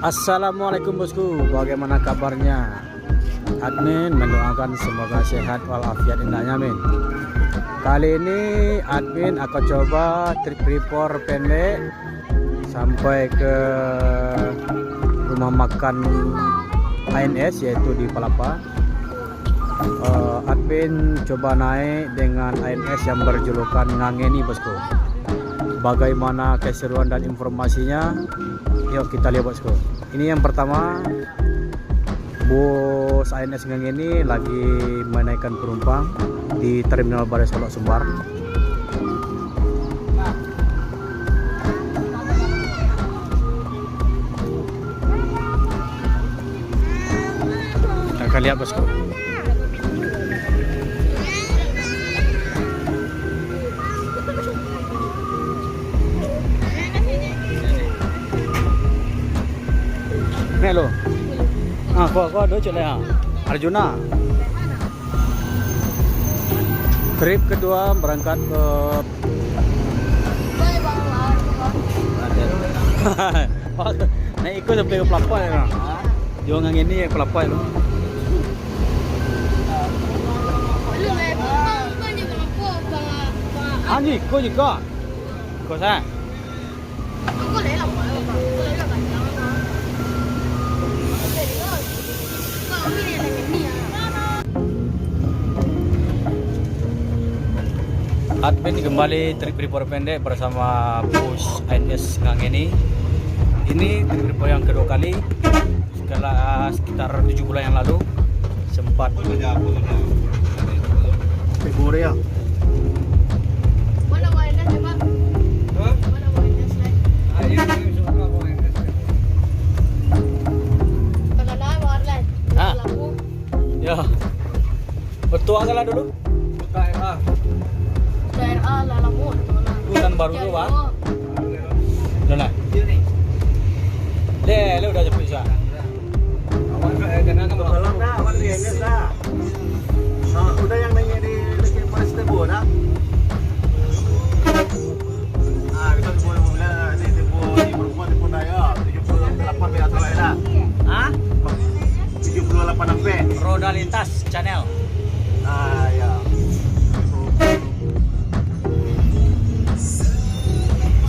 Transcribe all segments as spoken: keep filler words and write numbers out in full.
Assalamualaikum bosku, bagaimana kabarnya? Admin mendoakan semoga sehat walafiat indaknya, amin. Kali ini admin akan coba trip report pendek sampai ke rumah makan A N S, yaitu di Palapa. Eh, admin coba naik dengan A N S yang berjulukan Ngangeni, bosku. Bagaimana keseruan dan informasinya? Yuk kita lihat, bosku. Ini yang pertama, bus A N S Ngangeni lagi menaikkan penumpang di Terminal Balai Solok Sumbar. Kita akan lihat, bosku. Nih lo. Ah, kau, kau ada cek lah. Arjuna. Trip kedua berangkat ke Naik iko sampai ke Pelapai lah. Dio Ngangeni ke Pelapai tu. Anjing, iko juga. Iko sa. Admin kembali trip report pendek bersama bus A N S Ngangeni. Ini trip report yang kedua kali. Setelah sekitar tujuh bulan yang lalu, sempat Februari ya. Mana wireless ya, Pak? Hah? Mana wireless, like? Ah, iya, iya, iya, iya. Kalau ada wireless, ah. Lampu. Ya. Betul agak lah dulu. K R A. K R A lah lamo tu lah. Bulan baru tu, Bang. Udah lah. Leh, leh udah jemput sa. Awan, eh, kena kan, Bang? Kalau dah, awan di N S dah. Ah, udah yang nanya di, di Polres Tebo dah. Ah, kita boleh bilang di Tebo, di rumah, di Pondaya, tujuh puluh delapan biasa lah ya dah. Hah? Tujuh puluh delapan ampe. Roda Lintas Channel. Ah, ya.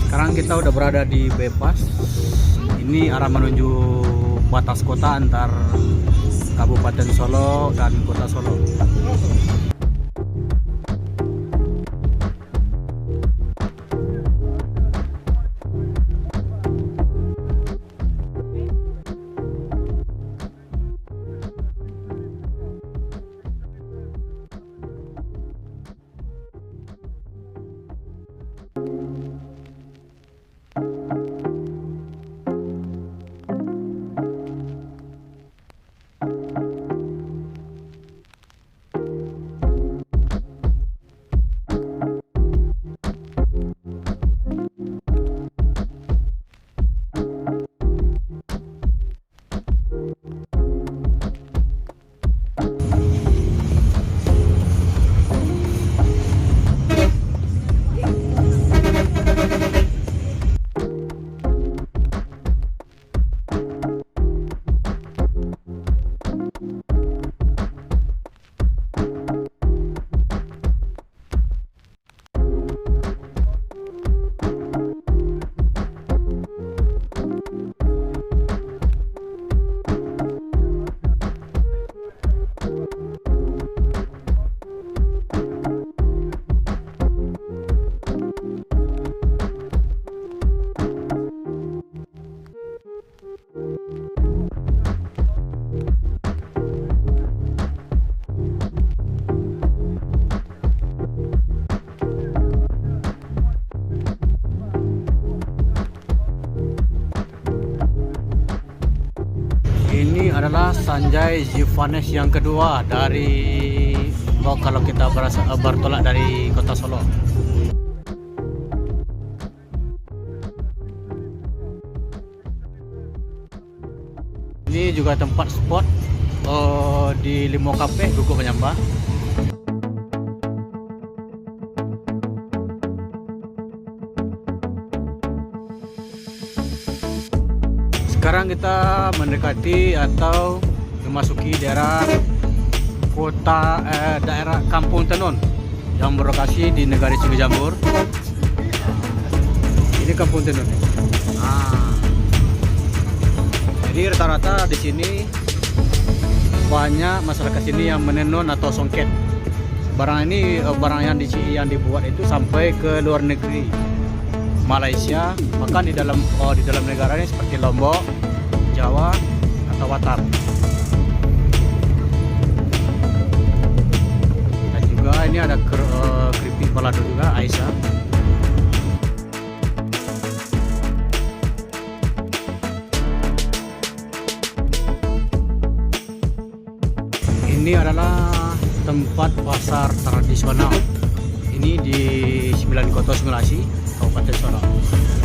Sekarang kita udah berada di bypass. Ini arah menuju batas kota antar Kabupaten Solok dan Kota Solok. Ini adalah Sanjay Zivanes yang kedua dari, oh, kalau kita berasa, eh, bertolak dari Kota Solok. Ini juga tempat spot, eh, di Limo Kafe, Guguk Manyambah. Sekarang kita mendekati atau memasuki daerah kota, eh, daerah Kampung Tenun yang berlokasi di Negari Sungai Jambur. Ini Kampung Tenun. Ah. Jadi rata-rata di sini banyak masyarakat sini yang menenun atau songket. Barang ini, eh, barang yang di, yang dibuat itu sampai ke luar negeri, Malaysia, bahkan di dalam, oh, di dalam negara ini seperti Lombok, Jawa, atau Batam. Dan juga ini ada ker-, eh, keripik balado juga, ais, ya. Ini adalah tempat pasar tradisional. Ini di Sembilan Koto Sungai Lasi, Kabupaten Solok.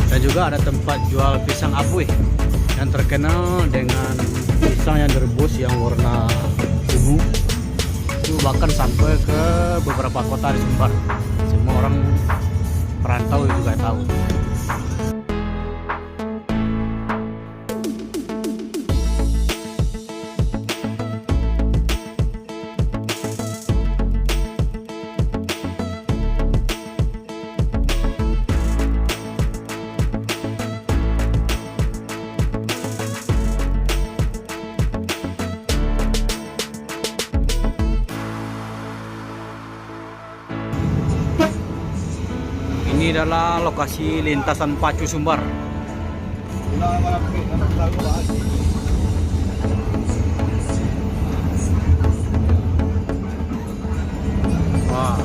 Dan juga ada tempat jual pisang apuih yang terkenal dengan pisang yang direbus yang warna ungu. Itu bahkan sampai ke beberapa kota di Sumbar. Semua orang perantau juga tahu. Ini adalah lokasi lintasan pacu Sumbar. Wah.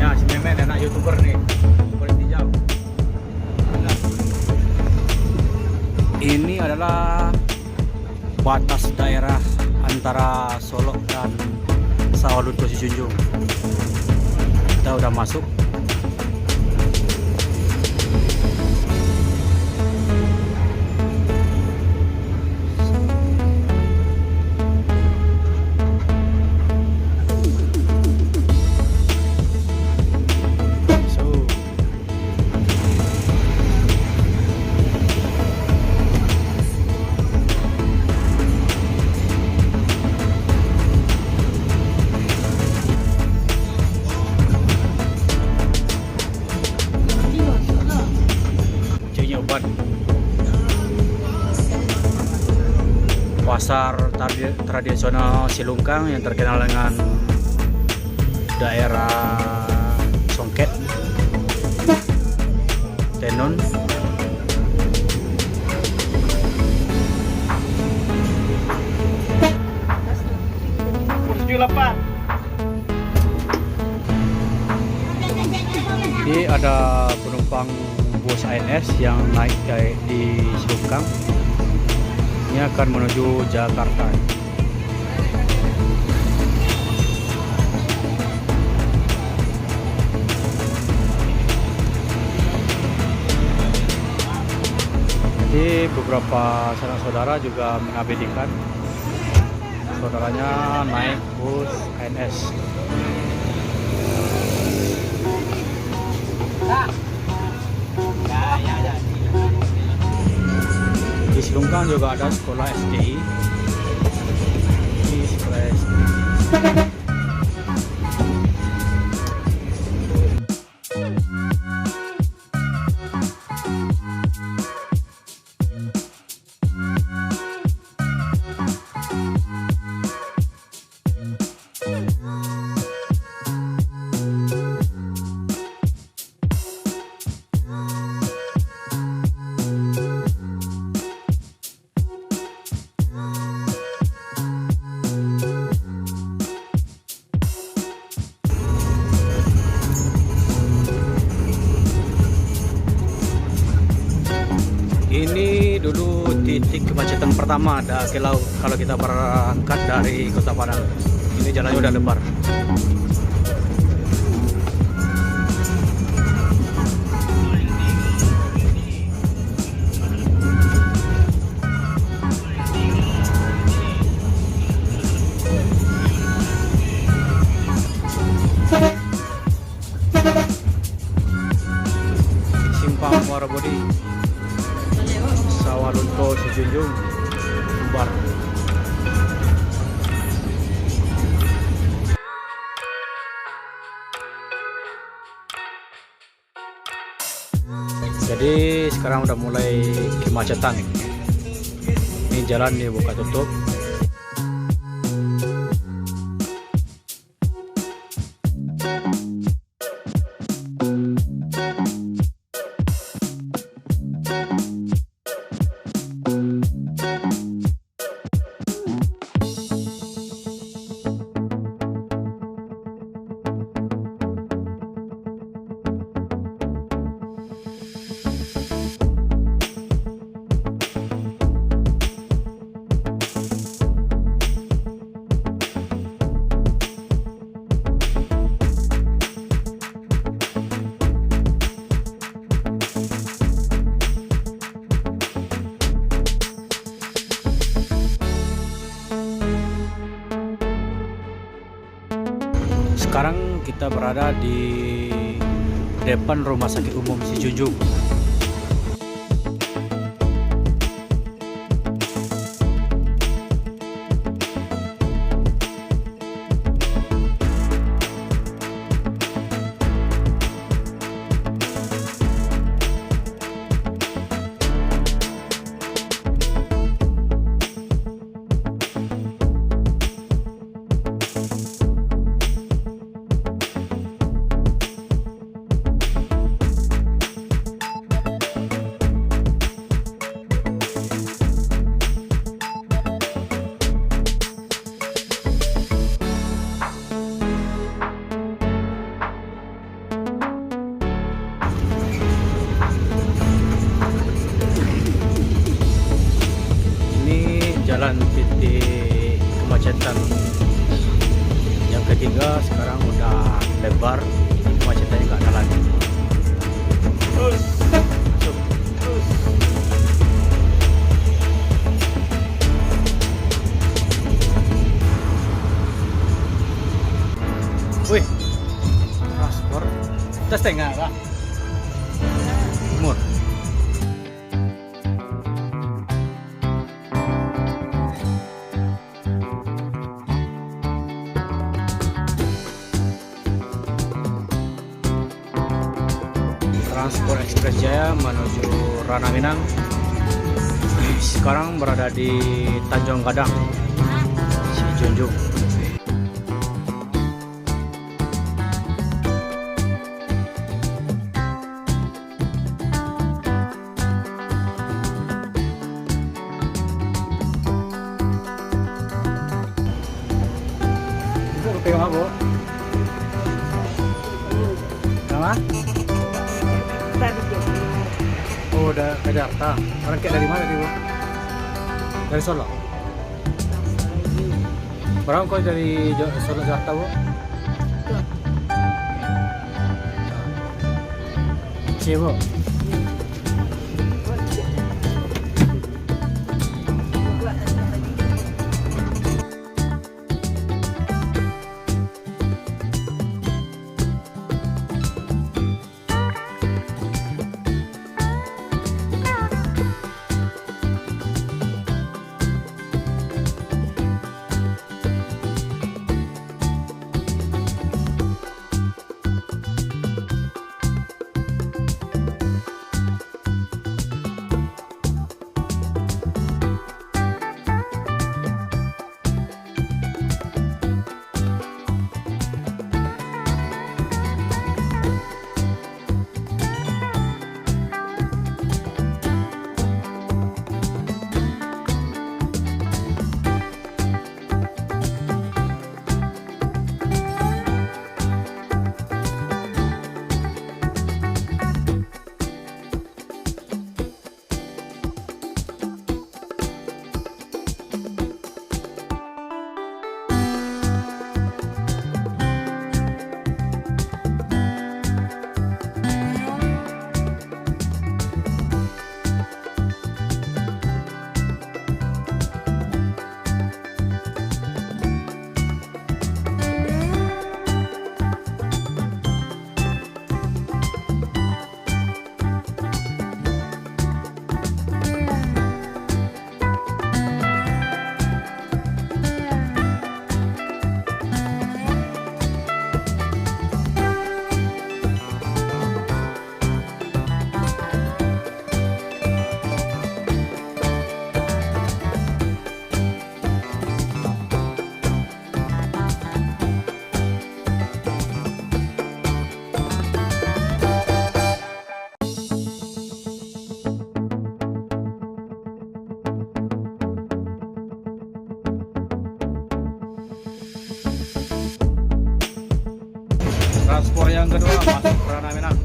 Ya, si Memen anak YouTuber nih. YouTuber Tijau. Ini adalah batas daerah antara Solok dan Sawah Lunto Sijunjung. Kita udah masuk. So, Cik Nyoban. Pasar tradi-, tradisional Silungkang yang terkenal dengan daerah songket, tenun. Tujuh lapan. Jadi ada penumpang bus A N S yang naik dari di Silungkang. Ini akan menuju Jakarta. Jadi beberapa sanak saudara juga mengabadikan saudaranya naik bus A N S. Di Silungkang juga ada sekolah S D I. Ini sekolah S D I. Ini dulu titik kemacetan pertama da-, kalau, kalau kita berangkat dari Kota Padang. Ini jalannya udah lebar. Simpang Muara Bodi. Ko Sijunjung, Sumbar. Jadi, sekarang udah mulai kemacetan. Ini jalan dibuka tutup. Sekarang kita berada di depan Rumah Sakit Umum Sijunjung. Ini jalan titik kemacetan yang ketiga, sekarang udah lebar, jadi kemacetan juga ada lagi. Masuk. Wih, transpor. Kita setengah lah. Mur. Transport Express Jaya menuju Ranah Minang. Sekarang berada di Tanjung Gadang, Sijunjung. Ibu ka Payuang Abo? Ka ma? Oh, da-, ka Jakarta. Barangkek dari ma tadi, Bu? Dari Solok? Bara ko dari Jo-, Solok Jakarta, Bu? Kecil, Bu. Yang kedua masuk ranah Minang.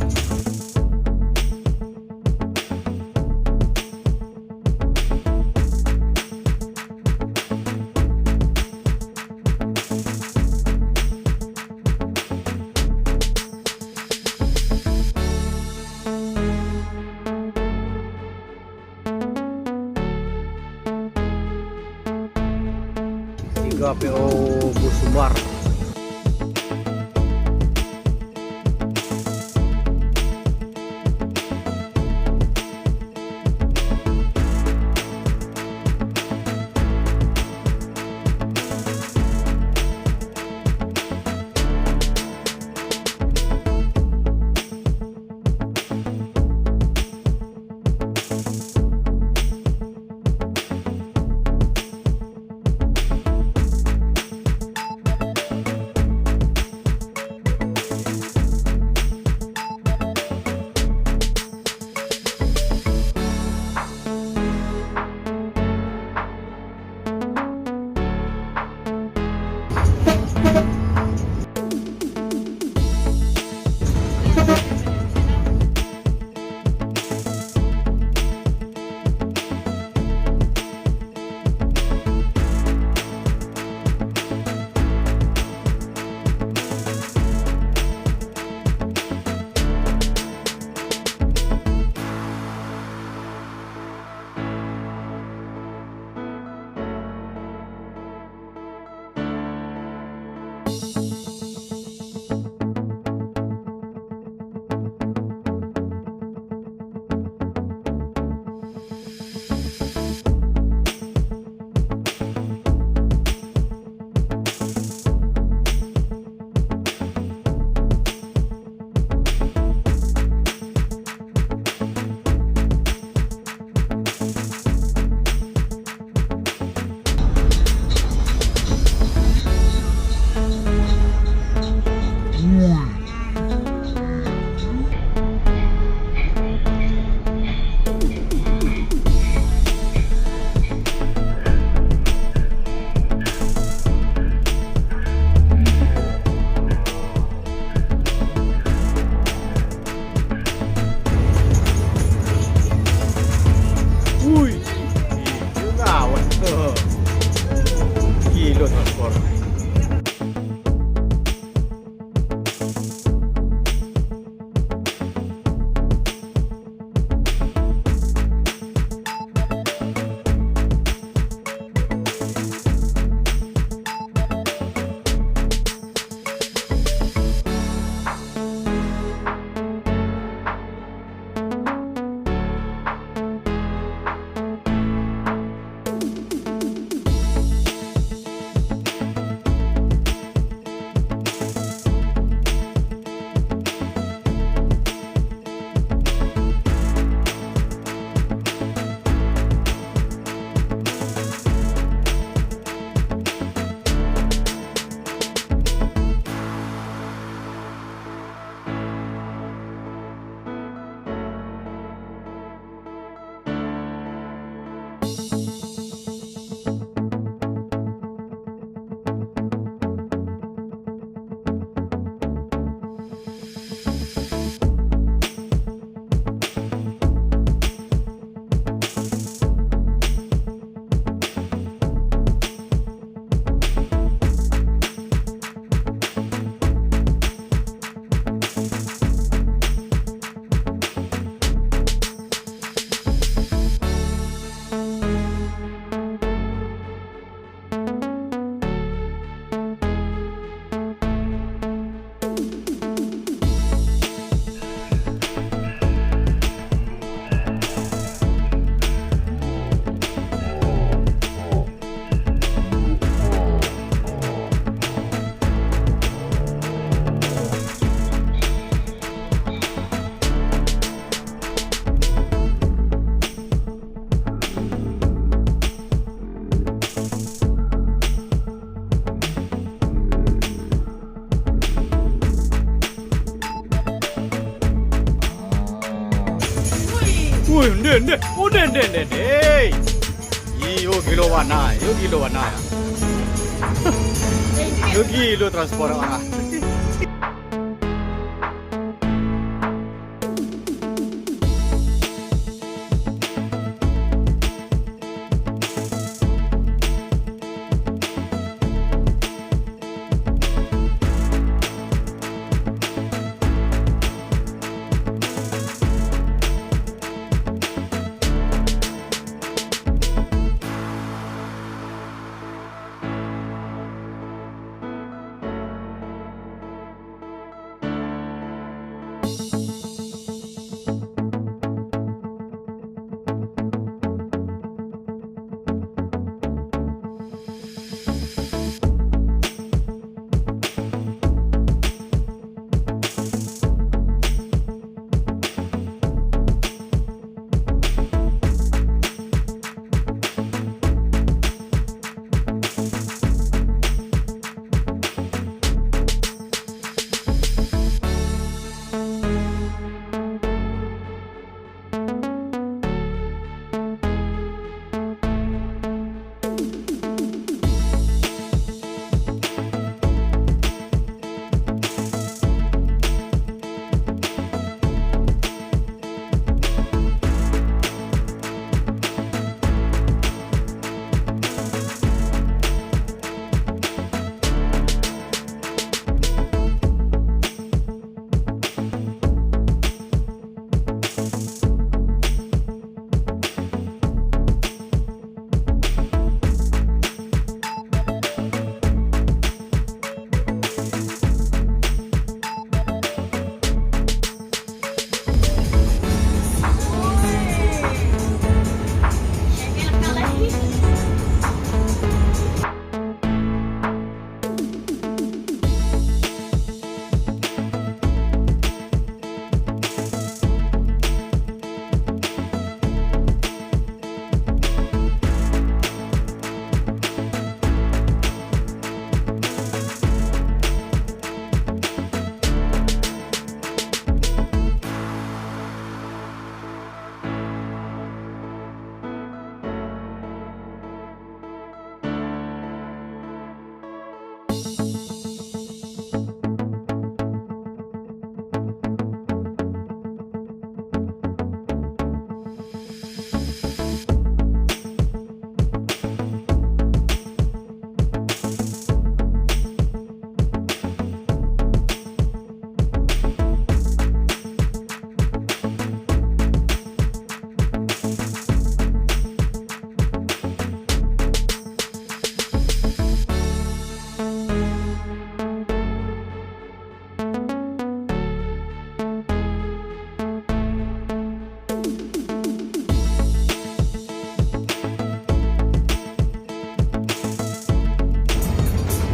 Tiga P O Bus Sumbar. Ui, gilo gawat tu. Gilo transpor. Woi, ndeh, ndeh. Oh, ndeh, ndeh, ndeh, ndeh. Iyo, gilo bana. Iyo, gilo bana. Iyo, gilo transpor, ah.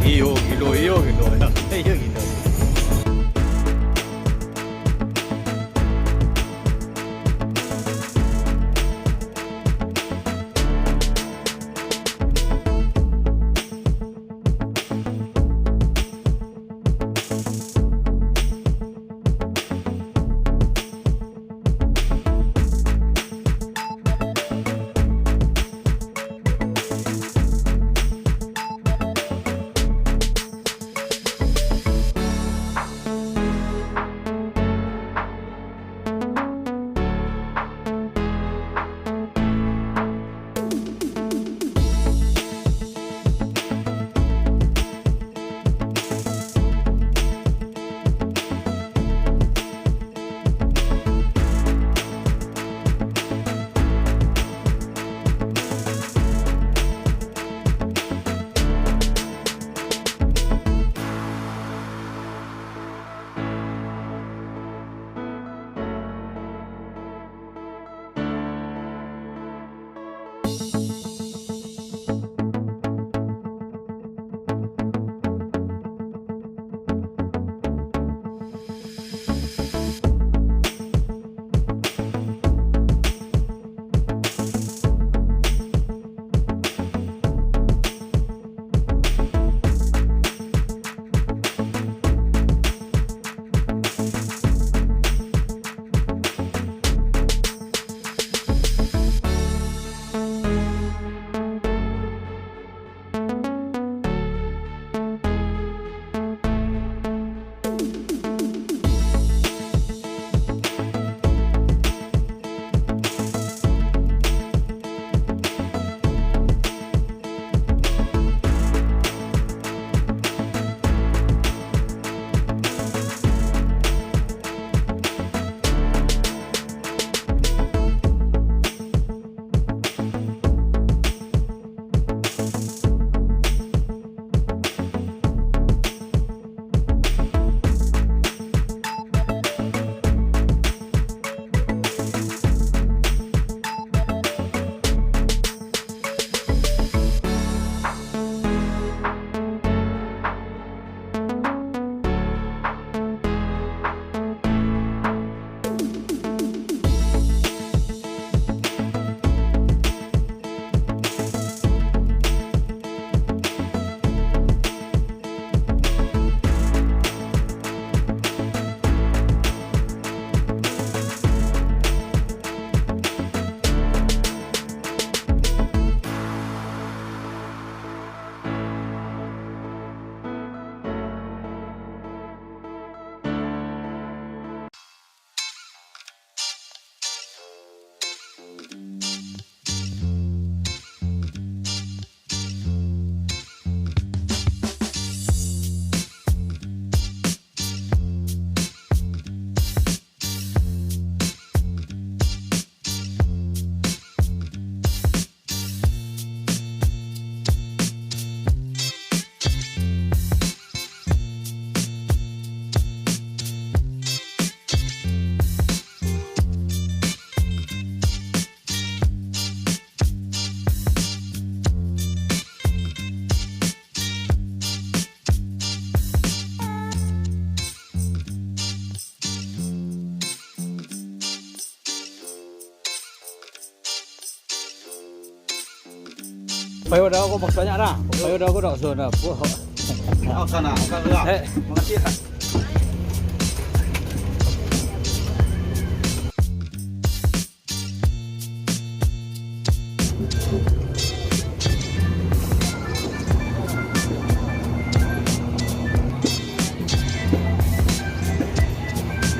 Iyo, gilo, iyo, gilo. Iyo, gilo. Payo dah aku maksudnya dah. Payo dah aku dah sudah. Wah. Oh, sana. Sana. Eh. Makasih, Kak.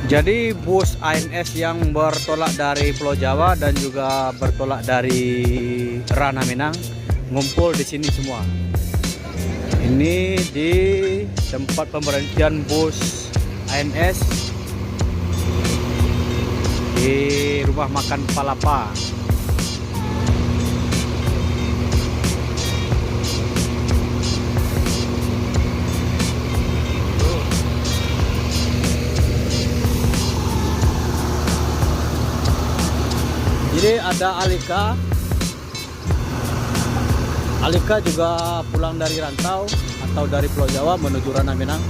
Jadi, bus A N S yang bertolak dari Pulau Jawa dan juga bertolak dari Ranah Minang ngumpul di sini semua. Ini di tempat pemberhentian bus A N S di rumah makan Palapa. Jadi ada Alika, Alika juga pulang dari rantau atau dari Pulau Jawa menuju Ranah Minang.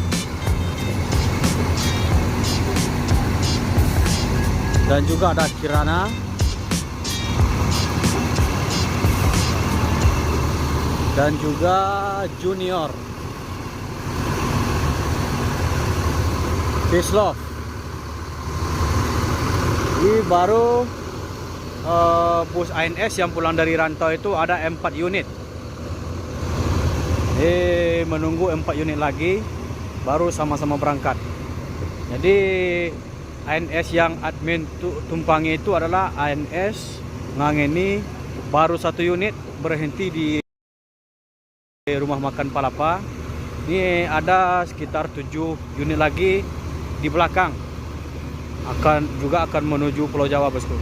Dan juga ada Kirana. Dan juga Junior. Peace Love. Ini baru eh, bus A N S yang pulang dari rantau itu ada empat unit. Eh, menunggu empat unit lagi, baru sama-sama berangkat. Jadi, A N S yang admin tu tumpangi itu adalah A N S ngangeni baru satu unit berhenti di rumah makan Palapa. Ini ada sekitar tujuh unit lagi di belakang. Akan, juga akan menuju Pulau Jawa, bosku.